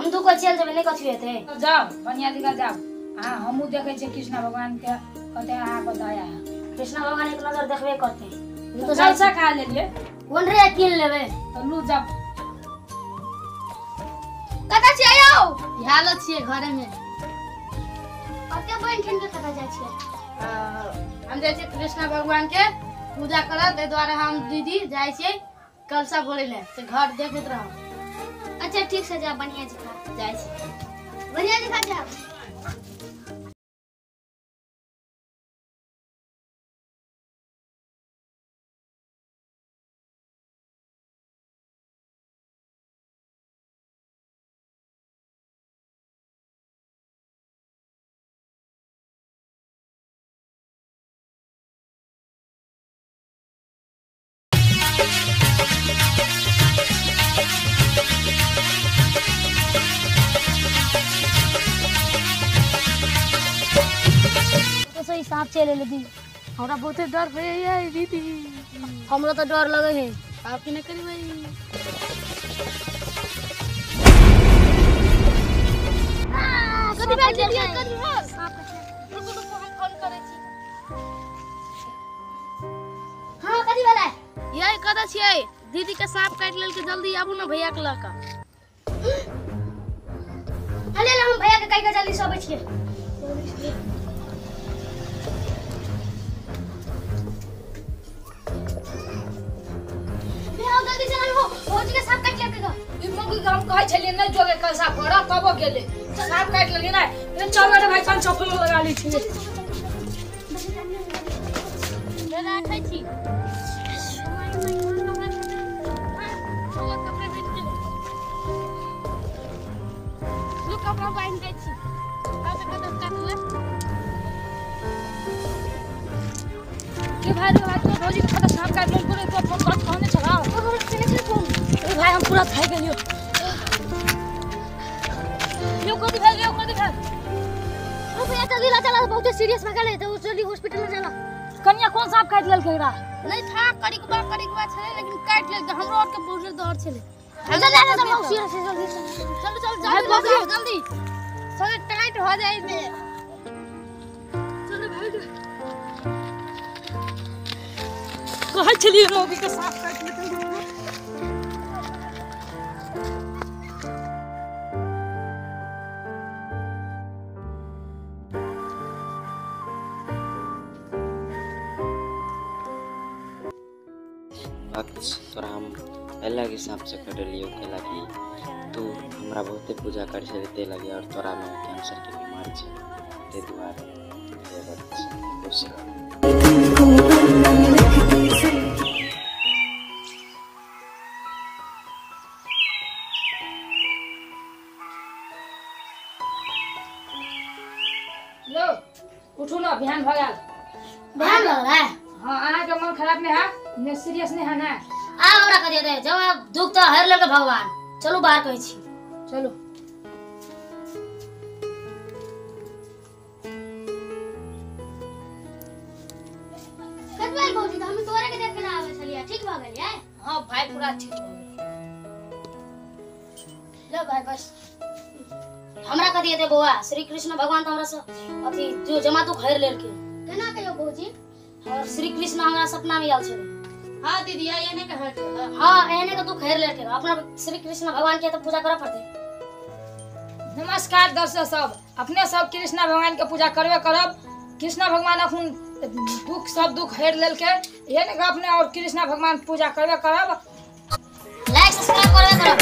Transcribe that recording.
हम दू को चल जेबै नै कथी हेतै। जाओ बढ़िया जगह जाओ। हां हमहु देखै छियै कृष्ण भगवान के कते अहाँ के दया है। कृष्ण भगवान एक नजर देखबे करते। तो कलसा खा लेलिए कोन रे कीन लेबै तो लू जाओ। कतऽ छियै यौ? हालत छियै घरे में। कते बनि ठन के कतऽ जाइ छियै? हम जाइ छियै कृष्ण भगवान के पूजा करऽ, ताहि दुआरे हम दीदी जाइ छियै कलसा भरै लए, से घर देखैत रहब। अच्छा ठीक से जा, बढ़िया जकाँ जाइ छी। बढ़िया जकाँ जा। सांप चले ले दी, हमरा बहुते डर होइए दीदी। हमरा तो डर लगे है। आप की नहीं करी भाई। कथी भाई दीदी कथी भेल? सांप रुकू रुकू हम फोन करै छी। हां कथी भेलै? यै कतऽ छियै? दीदी के सांप काटि लेलकै, जल्दी आबू ने भैया के लऽ कऽ। अरे हम भैया के कहि के जल्दी से अबै छियै। भौजी के सांप काटि लेलकै। ई मौगी के हम कहै छलियै नै जोगे कलसा फोड़ऽ, तबो गेलै सांप काटि लेलकै। नै चल रे भाई, कन चप्पल लगा लै छी। राखै छी कपड़ा भेट गेलै। लू कपड़ा बान्हि दै छी। कतऽ कतऽ काटलै के भाई रे भाई, तो भौजी के कतऽ सांप काटि लेलकै रे? तो फोन कर कहने छला। ए भाई हम पूरा थाकि गेलियो। यो कथी भेल? यो कथी भेल? ओ भैया जल्दी ला चला, बहुत सीरियस भऽ गेलै, तो जल्दी हॉस्पिटल में चला। कनिया कौन सांप काटि लेलकै एकरा? नहीं था करिकबा करिकबा छलै, लेकिन काटि लेलकै। हमरो और के बहुत डर छलै। चल चल चल सीरियस जल्दी चलो चलो जल्दी जल्दी सगे टाइट हो जाइ छै। चलो भाई कहै छलियै मौगी के सांप काटि लेलकै। तोरा हम एहि सांप से कटलियो कैलाकि तू हमरा बहुते पूजा करै छली ताहि लागी, और तोरा में कैंसर के बीमारी छै ताहि दुआरे। लो उठू ना, बिहान भऽ गेल। बिहान भऽ गेलै? हाँ अहाँ के मन खराब नहीं है ने, सीरियस नहीं है ना? आ हमरा कह दे जब दुख तो हर लेलकै भगवान। चलू बाहर कहै छी। चलू कतबा भौजी त हम तोरे के देख के ना आबै छलियै, ठीक भऽ गेलियै? हां भाई पूरा ठीक भऽ गेल। लो भाई बस हमरा कह दिए दे बौआ, श्री कृष्ण भगवान त हमरा से अथी जो जमा दुख हर लेलकै। केना कहियो भौजी? और श्री कृष्ण हमरा सपना में आयल छलै। हां दीदी एने के हट। हां एने के दुख हर लेलकै। अपना श्री कृष्ण भगवान के तो पूजा करऽ पड़तै। नमस्कार दर्शक सब, अपने सब कृष्ण भगवान के पूजा करबे करब। कृष्ण भगवान अखन दुख सब दुख हर लेलकै, एने के अपने और कृष्ण भगवान पूजा करबे करब। लाइक सब्सक्राइब करबे करब।